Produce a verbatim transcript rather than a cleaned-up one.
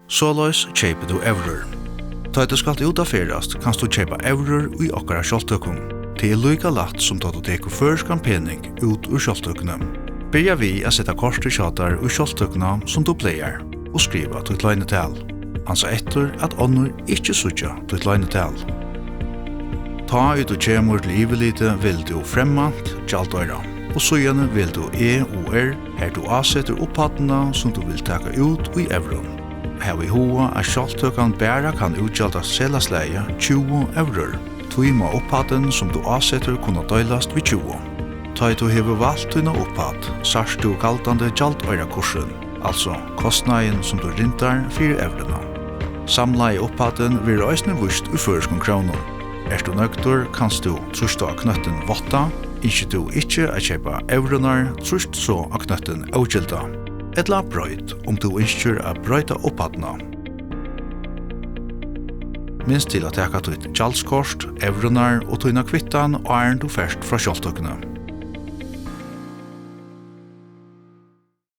Soleiðis keypir tú evrur. Tá ið tú skalt út at ferðast, kanst tú keypa evrur í okkara sjálvtøkum. Tað er líka lætt, sum tá tú tekur føroyskan pening út úr sjálvtøkuni. Byrja við at seta kortið hjá tær í sjálvtøkuna, sum tú plagar, og skriva títt loynital. Ansa eftir, at onnur ikki síggja títt loynital. Tá ið tú kemur til yvirlitið, velur tú Fremmant, Gjaldoyra, og síðani velur tú E U R, har tú ásetir upphæddina, sum tú vilt taka út í evrum. Hav í huga, at sjálvtøkan bara kann útgjalda selaslagið tjúgu evrur. Tí má upphæddin, sum tú ásetir, kunna deilast við tjúgu. Tá ið tú hevur valt tína upphædd, sært tú galdandi gjaldoyrakursin, altso kostnaðin, sum tú rindar fyri evruna. Samlaði upphæddin verður eisini víst í føroyskum krónum. Ert tú nøgdur, kanst tú trýsta á knøttin Vátta. Ynskir tú ikki at keypa evrurnar, trýst so á knøttin Ógilda. Ella broyt, um tú ynskir at broyta upphæddina. Minst til at taka títt gjaldskort, evrurnar og tína kvittan, áðrenn tú fert frá sjálvtøkuni.